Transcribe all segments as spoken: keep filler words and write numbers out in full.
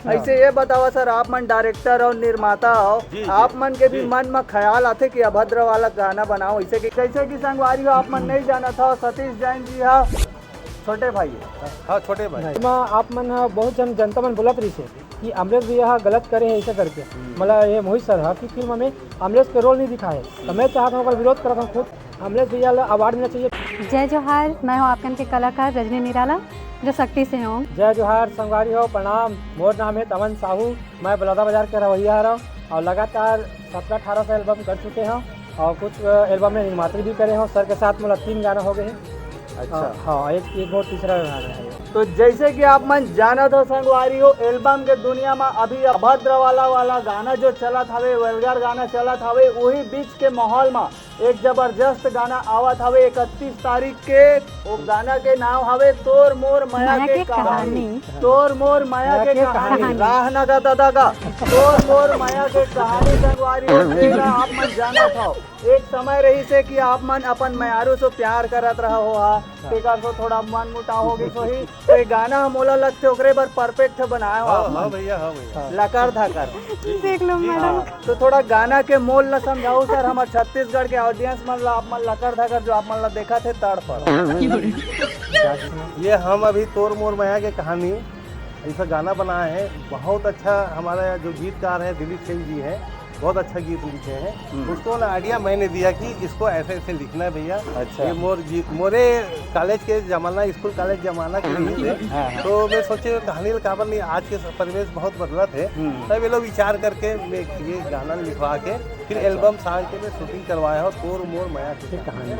ऐसे ये बतावा सर, आप मन डायरेक्टर और निर्माता हो, जी, जी, आप मन के भी जी। मन में ख्याल आथे कि अभद्र वाला गाना बनाओ, ऐसे कि, जैसे कि संगवारी हो, आप मन नहीं जानत हो, सतीश जैन जी हा छोटे भाई है। हाँ, छोटे भाई। मैं आप मन ह बहुत जन, जनता मन बोलत रहिसे कि अमलेश भैया ह गलत करे हे ऐसा करके। हम्म। मला ये मोहित सर ह कि फिल्म में अमलेश के रोल नहीं दिखाए, तो मैं चाहता हूँ, ओकर विरोध करत हूँ खुद। अमलेश भैया ला अवार्ड मिलना चाहिए। जय जोहार, मैं हूँ आपकन के कलाकार रजनी निराला, जो सक्ती से हूँ। जय जोहार संगवारी हो, प्रणाम। मोर नाम है तमन साहू, मैं बलौदा बाजार के रहवैया हरव और लगातार सत्रह अठारह से एल्बम कर चुके हूँ और कुछ, अ, एल्बम में निर्माता भी करे हूँ। सर के साथ मोला तीन गाना हो गए हैं। अच्छा। हाँ, हाँ, एक, एक और तीसरा गाना है। तो जैसे कि आप मन जानत हो संगवारी हो, एल्बम के दुनिया में अभी अभद्र वाला, वाला गाना जो चलत हवे, वल्गर गाना चलत हवे, वही बीच के माहौल में एक जबरदस्त गाना आवत हवे इकतीस तारीख के। वो गाना के नाम हवे तोर मोर मया मया के के कहानी। कहानी। तोर मोर मया मया के के कहानी। कहानी। राह ना गा दादा गा। तोर मोर मया के कहानी संगवारी हो, तेला आप मन जानत हो। एक समय रहिसे कि आप मन अपन मयारू से प्यार करत रहा हो हा, हाँ। तेकर से थोड़ा मन मुटाव हो गई होही। तो ये गाना हम ओला लगथे ओकरे बर परफेक्ट बनाए हो हाँ, आप हाँ मन। भैया, हाँ भैया। लकर धकर। देख लो जी, मैडम। हाँ। तो थोड़ा गाना के मोल ला समझाओ सर, हमर छत्तीसगढ़ के ऑडियंस मन ला, आप मन लकर धकर जो आप मन ला देखत हे तड़फड़। ये हम अभी तोर मोर मया के कहानी ऐसा गाना बनाए हैं, बहुत अच्छा। हमारा जो गीतकार है दिलीप सिंह जी हैं, बहुत अच्छा गीत लिखे हैं। हम्म। उसको ना आइडिया मैंने दिया कि इसको ऐसे ऐसे लिखना है भैया। अच्छा। ये मोर गीत, मोरे कॉलेज के जमाना, स्कूल कॉलेज जमाना के लिए थे। हाँ, हाँ। तो मैं सोचे कहानी ला काबर नहीं, आज के परिवेश बहुत बदलत है। हम्म। तब ये लोग विचार करके मैं ये गाना लिखवा के फिर अच्छा। एल्बम सॉन्ग के मैं शूटिंग करवाया हूँ, तोर मोर मया के कहानी।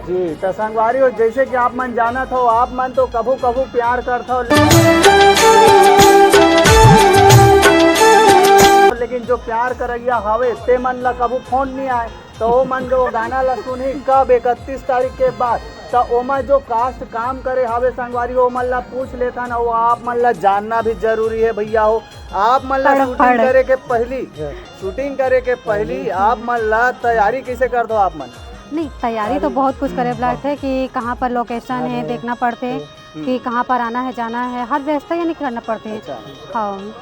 जी, तो संगवारी हो, जैसे कि आप मन जानत हो, आप मन तो कभू कभू प्यार करत हो, लेकिन जो प्यार करैया हवे ते मन ला कभू फोन नहीं आए, तो वो मन जो गाना ला सुनही कब इकतीस तारीख के बाद, तो ओमा जो कास्ट काम करे हवे संगवारी हो, ओमन ला पूछ लेथन, वो आप मन ला जानना भी जरूरी है भैया हो। आप मन ला फड़, शूटिंग फड़। करे के पहली, शूटिंग करे के पहली आप मन ला तैयारी कैसे करत हो आप मन? नहीं, तैयारी तो बहुत कुछ करे ला लगथे कि कहाँ पर लोकेशन है, देखना पड़थे कि कहाँ पर आना है, जाना है, हर व्यवस्था यानी करना पड़थे। अच्छा। हाँ।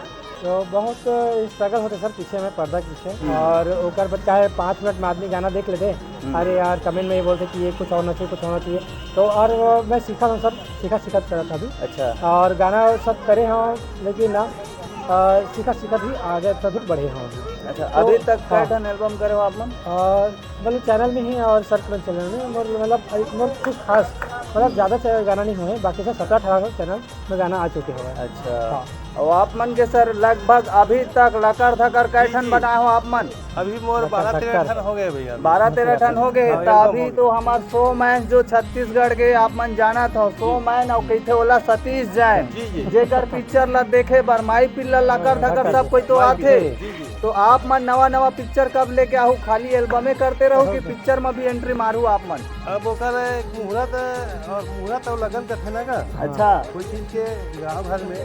तो बहुत स्ट्रगल होथे सर पीछे में, पर्दा के पीछे। हम्म। और ओकर बाद का है, पाँच मिनट में आदमी गाना देख लेथे, हम्म। अरे यार, कमेंट में ये बोलथे कि ये कुछ होना चाहिए, कुछ होना चाहिए। तो और वो मैं सीखा हूँ सर, सीखा, सीखा करत हूँ अभी। अच्छा। और गाना सब करे हूँ, लेकिन ना, अ, सीखा, सीखा भी आगे तक बढ़े हूँ अभी। अच्छा, तो अभी तक हाँ। कै ठन एल्बम करे हो आप मन? अ, मतलब चैनल में ही और सर्च में चैनल में, मतलब, मतलब कुछ खास, मतलब ज़्यादा चैनल गाना नहीं हुए, बाकी सब सत्रह अठारह चैनल में गाना आ चुके हुए हैं। अच्छा। हाँ। और आप मन के सर लगभग अभी तक लकर धकर कै जी, ठन जी। बनाए हो आप मन? अभी मोर लकर बारह तेरह धकर। ठन हो गए भैया। बारह तेरह ठन हो गए, हाँ, तो एल्बम अभी हो गए। तो हमार शो मैन जो छत्तीसगढ़ के आप मन जानत हो, शो मैन और कहिथे ओला सतीश जैन, जी, जी। जेकर पिक्चर ला देखे बर माई पिल्ला लकर हाँ, धकर लकर सब कोई तो माई आथे। पिल्ला, जी, जी। तो आप मन नवा नवा पिक्चर कब लेके आहू? खाली एल्बमे करते रहो कि पिक्चर में भी एंट्री मारू आप मन? अब ओकर एक मुहूर्त और मुहूर्त और लगन कथे ना का? अच्छा। कोई चीज के गाँव घर में,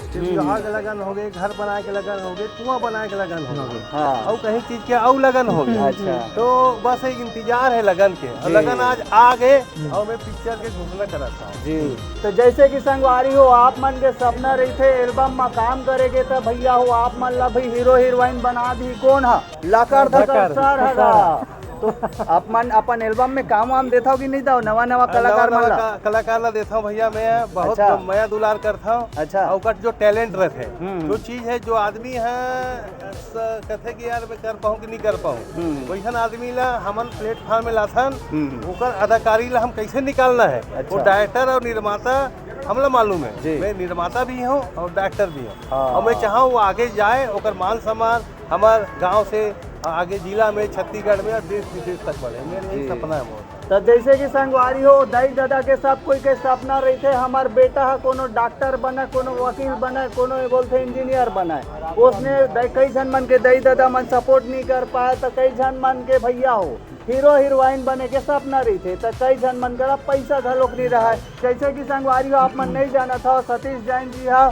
जब हम्म। विवाह के लगन हो गए, घर बनाए के लगन हो गए, कुआं बनाए के लगन हो गए, हाँ। और कहीं चीज के और लगन हो गए। अच्छा। तो बस एक इंतजार है लगन के, और जी। लगन आज आ गए, हम्म। और मैं पिक्चर के घोषणा करत हूँ। जी। तो जैसे कि संगवारी हो, आप मन के सपना रहिथे एल्बम में काम करे के, तो भैया हो, आप मन ला भी हीरो हीरोइन बना दी। कौन हा? लकर धकर धकर, सर हगा। तो आप मन अपन एल्बम में काम वाम देथव कि नहीं दव, नवा नवा हाँ, कलाकार नवा मन नवा ला? का-, कलाकार ला देथव भैया, मैं बहुत अच्छा। मया दुलार करथव। अच्छा। और ओकर जो टैलेंट रहथे, हम्म। जो चीज है, जो आदमी है, स-, कथे कि यार मैं कर पाऊँ कि नहीं कर पाऊँ, हम्म। वैसन आदमी ला हमन प्लेटफॉर्म में लाथन, हम्म। ओकर अदाकारी ला हम कैसे निकालना है, अच्छा। वो डायरेक्टर और निर्माता हमला मालूम है। जी। मैं निर्माता भी हूँ और डायरेक्टर भी हूँ। हाँ। और मैं चाहूँ वो आगे जाए, ओकर मान सम्मान हमार गांव से आगे जिला में, छत्तीसगढ़ में और देश विदेश तक बढ़े। मेरा यही जी। सपना है बहुत। तो जैसे कि संगवारी हो, दाई ददा के सब कोई के सपना रहिथे, हमार बेटा ह कोनो डॉक्टर बने, कोनो वकील बने, कोनो ये बोलथे इंजीनियर बने। उसने दाई, कई झन मन के दाई ददा मन सपोर्ट नहीं कर पाए, तो कई झन मन के भैया हो, हीरो हीरोइन बने के सपना रहिथे, तो कई झन मन करा पैसा घलोक नहीं रहा। जैसे कि संगवारी हो, आप मन नहीं जानत हो, सतीश जैन जी हा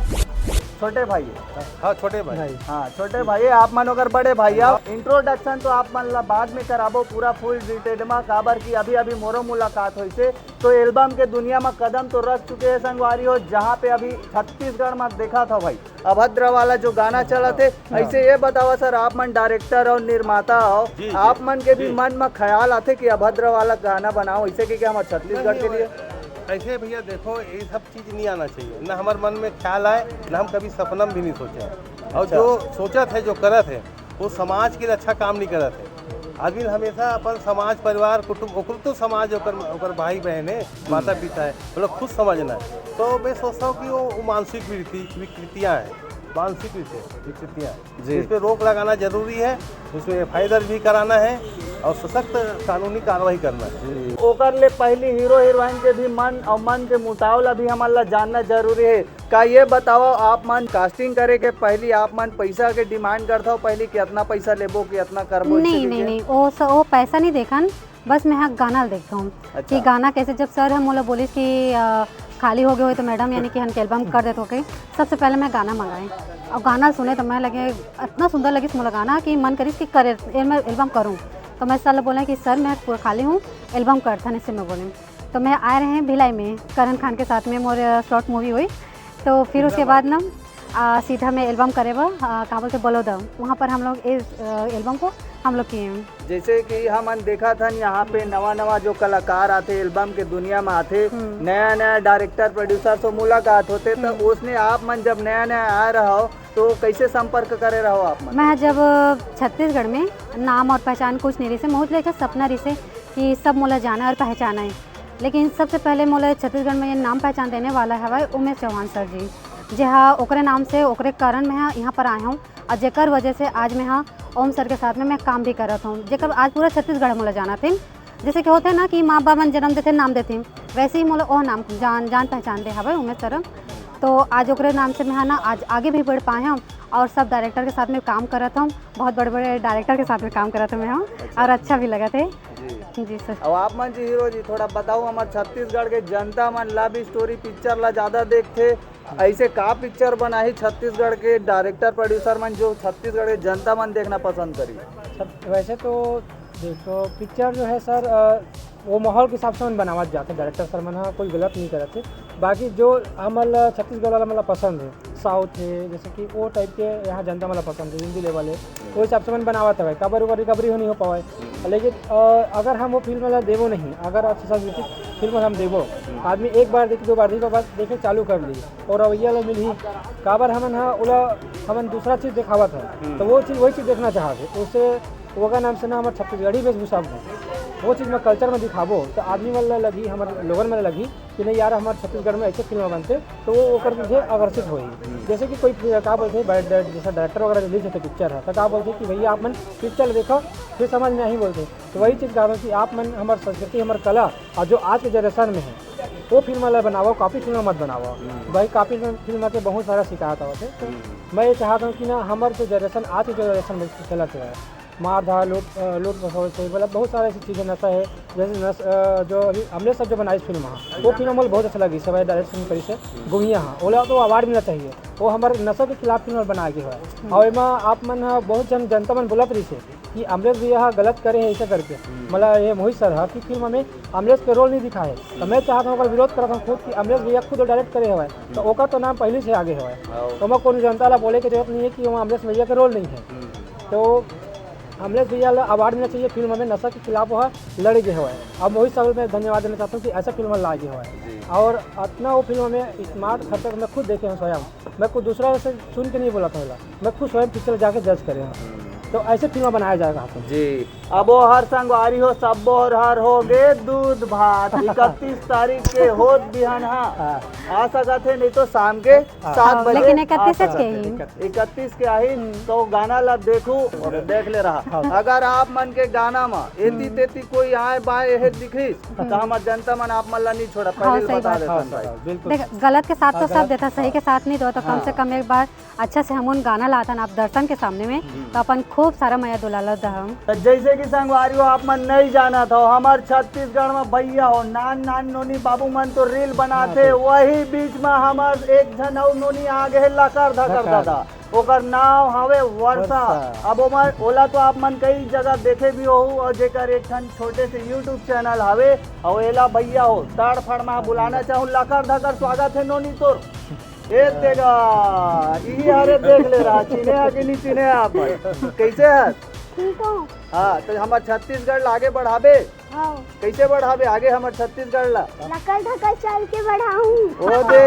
छोटे भाई है। हाँ, छोटे भाई। हाँ, छोटे भाई है, आप मन ओकर बड़े भाई है। इंट्रोडक्शन तो आप मन ला बाद में कराबो पूरा फुल डिटेल में, काबर कि अभी अभी मोरो मुलाकात होइसे। तो एल्बम के दुनिया में कदम तो रख चुके हैं संगवारी हो, जहाँ पे अभी छत्तीसगढ़ में देखा था भाई अभद्र वाला जो गाना चलत हे। ऐसे ये बतावा सर, आप मन डायरेक्टर और निर्माता हो, जी, जी, आप मन के भी जी। मन में ख्याल आथे कि अभद्र वाला गाना बनाओ, ऐसे कि क्या हम छत्तीसगढ़ के लिए? ऐसे भैया देखो, ये सब चीज़ नहीं आना चाहिए, ना हमारे मन में ख्याल आए, ना हम कभी सपना में भी नहीं सोचे। और अच्छा। जो सोचत है, जो करत है, वो समाज के लिए अच्छा काम नहीं करत है। आदमी हमेशा अपन समाज, परिवार, कुटुंब, ओकर तो समाज, ओकर, ओकर भाई बहन है, माता पिता है, मतलब खुद समझना है। तो मैं सोचता हूँ कि वो, वो मानसिक विकृति, विकृतियाँ हैं, मानसिक विकृति, विकृतियाँ हैं। जी। इस पे रोक लगाना जरूरी है, उसमें एफ आई आर दर्ज भी कराना है और सशक्त कानूनी कार्रवाई करना है। ओकर ले पहली हीरो हीरोइन के भी मन और मन के मुटाव ला भी हमन ला जानना जरूरी है। का ये बताओ, आप मन कास्टिंग करे के पहली आप मन पैसा के डिमांड करथो, पहली कितना पैसा लेबो, कितना करबो, ऐसे नहीं, नहीं, कहिके? नहीं, वो स-, वो पैसा नहीं देखन, बस मैं हाँ गाना ल देखता हूँ अच्छा। कि गाना कैसे, जब सर हम मोला बोलिस कि अ, खाली हो गए हो तो मैडम, यानी कि हमके एल्बम कर देते हो के, सबसे पहले मैं गाना मंगाए और गाना सुने तो मैं लगे, इतना सुंदर लगिस मोला गाना कि मन करिस कि करे, ये मैं एल्बम करूँ। तो मैं सर ला बोला कि सर, मैं पूरा खाली हूँ, एल्बम करथन, ऐसे मैं बोले। तो मैं आए रहे हैं भिलाई में करण खान के साथ में मोर शॉर्ट मूवी हुई। तो फिर उसके बाद ना आ, सीधा में एल्बम करे बर, आ, का बोलते, बलौदा, वहाँ पर हम लोग इस आ, एल्बम को हम लोग किए हैं। जैसे कि हमन देखत हन, यहाँ पे नवा नवा जो कलाकार आथे, एल्बम के दुनिया में आथे, हम्म। नया नया डायरेक्टर प्रोड्यूसर से मुलाकात होथे, तो हम्म। उसने आप मन जब नया नया आए रहो तो कैसे संपर्क करे रहो आप मन? मैं जब छत्तीसगढ़ में नाम और पहचान कुछ नहीं रहिसे, बहुत लेकर सपना रहिसे कि सब मोला जाना और पहचाना है, लेकिन सबसे पहले मोला छत्तीसगढ़ में ये नाम पहचान देने वाला हवय उमेश चौहान सर जी, जे हा ओकरे नाम से, ओकरे कारण मैं हा यहाँ पर आए हूँ और जेकर वजह से आज मैं हा ओम सर के साथ में मैं काम भी करत हूँ, जेकर आज पूरा छत्तीसगढ़ मोला जानत हे। जैसे कि होथे ना कि माँ बाप मन जन्म देथे, नाम देथे, वैसे ही मोला ओह नाम जान, जान पहचान दे हवय उमेश सर। तो आज ओकरे नाम से मैं हा ना आज आगे भी बढ़ पाए हूँ और सब डायरेक्टर के साथ में काम करत हूँ, बहुत बड़े बड़े डायरेक्टर के साथ में काम करत हूँ मैं हा और अच्छा भी लगत हे। जी। जी सर। अब आप मन जी हीरो जी, थोड़ा बताओ, हमार छत्तीसगढ़ के जनता मन लव स्टोरी पिक्चर ला ज्यादा देखथे, ऐसे का पिक्चर बनाही छत्तीसगढ़ के डायरेक्टर प्रोड्यूसर मन, जो छत्तीसगढ़ के जनता मन देखना पसंद करी? सर, वैसे तो देखो, पिक्चर जो है सर, अ, वो माहौल के हिसाब से मन बनावत जाथे, डायरेक्टर सर मन हा कोई गलत नहीं करत हे। बाकी जो हमन ला छत्तीसगढ़ वाला मन ला पसंद है, साउथ है, जैसे कि वो टाइप के यहाँ जनता मन ला पसंद है, हिंदी लेवल है, वो हिसाब से मन बनावत हवे, काबर ओकर रिकवरी हो नहीं हो पावे। लेकिन अ, अगर हम वो फिल्म ला देबो नहीं, अगर अच्छे संगीतिक फिल्म हम देबो, आदमी एक बार देखी, दो बार देखी, बस देखे चालू कर ली और रवैया ला मिलही। काबर हमन हा ओला, हमन दूसरा चीज दिखावत है, तो वो चीज, वही चीज देखना चाहत है। उससे ओकर नाम से ना हमर छत्तीसगढ़ी वेशभूषा हो, वो चीज में कल्चर में दिखाबो तो आदमी मन ला लगही, हमर लोगन मन ला लगही कि नहीं यार, हमर छत्तीसगढ़ में ऐसे फिल्म बनते, तो वो ओकर पीछे आकर्षित होही। जैसे कि कोई फि-, का बोलते हैं, डाय-, डाय-, जैसे डायरेक्टर वगैरह रिलीज होते पिक्चर है, तो का बोलते हैं कि भैया आप मन पिक्चर देखो, फिर समझ में आही बोलते। तो वही चीज कहा कि आप मन हमर संस्कृति, हमर कला और जो आज के जनरेशन में है, वो फिल्म ला बनावो, कॉपी फिल्म मत बनावो। भाई, कॉपी फिल्म, फिल्म के बहुत सारा शिकायत आवत है। तो मैं ये चाहता हूँ कि ना, हमर जो जनरेशन, आज के जनरेशन में चलत है, मार धाड़, लूट, अ, लूट खसोट से, मतलब बहुत सारे ऐसी चीज़ें, नशा है, जैसे नस-, अ, जो अभी अमलेश सर जो बनाइस फिल्म हा, वो फिल्म मोला बहुत अच्छा लगी, सवाई डायरेक्शन करी से गुमिया हा, ओला तो अवार्ड मिलना चाहिए। वो हमर नशा के खिलाफ फिल्म बनाए गे हवय। और एमा आप मन ह बहुत जन, जनता मन बोलत रहिस हे कि अमलेश भैया हा गलत करे हे ऐसा करके। मतलब ये मोहित सर हा कि फिल्म में अमलेश के रोल नहीं दिखाए, तो मैं चाहत हूँ ओकर विरोध करत हूँ खुद कि अमलेश भैया खुद डायरेक्ट करे हवय, तो ओकर तो नाम पहले से आगे हवय। ओमा कोनो जनता ला बोले के जरूरत नहीं है कि ओमा अमलेश भैया के रोल नहीं है। तो अमलेश भैया ला अवार्ड मिलना चाहिए, फिल्म में नशा के खिलाफ वह लड़े गए हवय। अब मोहित साहब मैं धन्यवाद देना चाहता हूँ कि ऐसा फिल्म ला गए हवय। और इतना वो फिल्म में स्मार्ट खर्चा मैं खुद देखे हूँ स्वयं। मैं कुछ दूसरा से सुन के नहीं बोला था, मैं खुद स्वयं पिक्चर जाके जज करे हूँ। तो ऐसे फिल्म बनाया जाएगा आप। जी। अब वो हर संगवारी हो, सब बोर हर हो गे दूध भात। इकतीस तारीख के होत बिहान हा। आ सकत है, नहीं तो शाम के सात बजे। लेकिन इकतीस के ही। इकतीस के आही, तो गाना ला देखू और देख ले रहा। अगर आप मन के गाना म एती तेती कोई आए बाए हे दिखिस, तो हमर जनता मन आप मन ला नहीं छोड़ा, पहले ही बता देता हूँ भाई। देख, गलत के साथ तो सब देता, सही के साथ नहीं दो, तो कम से कम एक बार अच्छा से हमन गाना लाथन आप दर्शन के सामने में, तो अपन खूब सारा मया दुलार ला दहव। त जइसे कि संगवारी हो, आप मन नइ जानत हो, हमर छत्तीसगढ़ म भैया हो, नान नान नोनी बाबू मन तो रील बनाथे, हाँ, वही बीच म हमर एक झन अउ नोनी आ गे हे, लकर धकर धकर। दादा। ओकर नाव हवे वर्षा। वर्षा। अब ओमा, ओला तो आप मन कई जगह देखे भी होहू, अउ जेकर एक ठन छोटे से YouTube चैनल हवे, अउ एला भैया हो, तड़फड़ म बुलाना चाहूँ, लकर धकर स्वागत हे नोनी तोर। ए तेगा, इही हरे, देख ले रहा, चिन्हे हा कि नहीं चिन्हे हा आप मन? कइसे हस? ठीक हो। हाँ, त हमर छत्तीसगढ़ ला आगे बढ़ाबे? हाँ। कइसे बढ़ाबे आगे हमर छत्तीसगढ़ ला? लकर धकर चल के बढ़ाहूँ। ओ दे,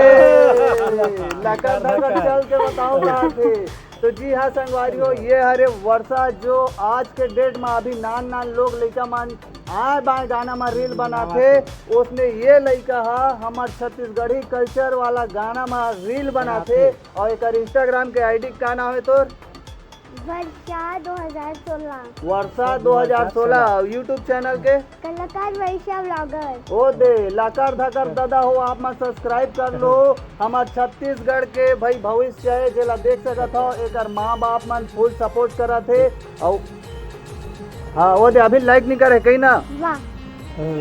लकर धकर चल के बताओ कहाँ थे। तो जी हाँ संगवारी हो, ये हरे वर्षा, जो आज के डेट में अभी नान नान लोग लइका मन आए बाएं गाना में रील बनाथे, उसने ये लइका हा हमर छत्तीसगढ़ी कल्चर वाला गाना में रील बनाथे। बनाथे। और एकर Instagram के आईडी का नाम है तोर? वर्षा दो हज़ार सोलह। वर्षा दो हज़ार सोलह। YouTube चैनल के? कलाकार वैश्या व्लॉगर। ओ दे, लकर धकर दादा हो, आप मन सब्सक्राइब कर लो। हमर छत्तीसगढ़ के भाई भविष्य है, जेला देख सकत हो, एकर माँ बाप मन फुल सपोर्ट करत हे। अउ हाँ, ओ दे, अभी लाइक नहीं करे कहीं ना। वाह। है?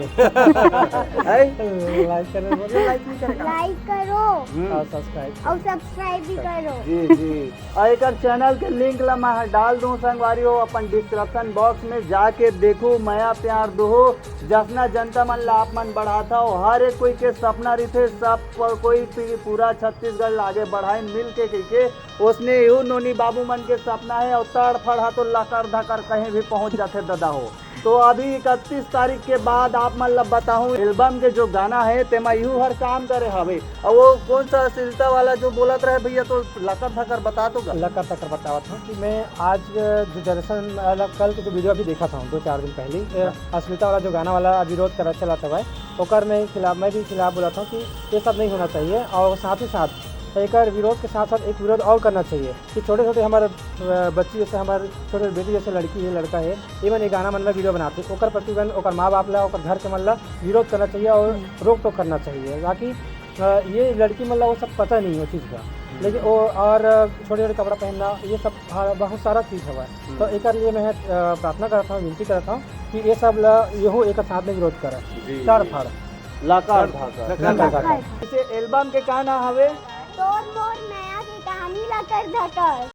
लाइक करे, बोलो, लाइक नहीं करे। लाइक करो। हम्म। और सब्सक्राइब। और सब्सक्राइब भी करो। जी, जी। और एकर चैनल के लिंक ला मैं डाल दूं संगवारी हो अपन डिस्क्रिप्शन बॉक्स में, जाके देखो, मया प्यार दो। जसना जनता मन ला आप मन बढ़ात हो, हर एक कोई के सपना रहिथे, सब पर कोई पी-, पूरा छत्तीसगढ़ ला आगे बढ़ाए मिल के कहिके। ओसने यू नोनी बाबू मन के सपना है और तड़फड़ हा तो लकर धकर कहीं भी पहुंच जाथे दादा हो। तो अभी इकतीस तारीख के बाद आप मन ला बताहूँ, एल्बम के जो गाना है तेमा यू हर काम करे हवे। और वो कौन सा अश्लीलता वाला जो बोलत रहे भैया, तो लकर धकर बता तो गा। लकर धकर बतावत हूँ कि मैं आज जो जनरेशन वाला कल के जो वीडियो अभी देखा था दो चार दिन पहले, अ, हाँ। अश्लीलता वाला जो गाना वाला विरोध कर चला था भाई, ओकर मैं खिलाफ, मैं भी खिलाफ बोला था कि ये सब नहीं होना चाहिए। और साथ ही साथ एकर विरोध के साथ साथ एक विरोध और करना चाहिए कि छोटे छोटे हमारे, अ, बच्ची जैसे हमारे छोटे बेटी जैसे लड़की है, लड़का है, इवन ये गाना मन में वीडियो बनाते, ओकर प्रति मन, ओकर माँ बाप ला, ओकर घर के मन ला विरोध करना चाहिए और हम्म। रोक टोक करना चाहिए, ताकि, अ, ये लड़की मन ला वो सब पता नहीं वो चीज़ का। हम्म। लेकिन वो और, अ, छोटे छोटे कपड़ा पहनना, ये सब, हाँ, बहुत सारा चीज़ हवा। हम्म। तो एकर लिए मैं, अ, प्रार्थना करता हूँ, विनती करता हूँ कि ये सब ला यहू एक साथ में विरोध करे। जी, जी। तड़फड़। लकर धकर। लकर धकर। इसे एल्बम के का नाम हवे? तोर मोर मया के कहानी लकर धकर।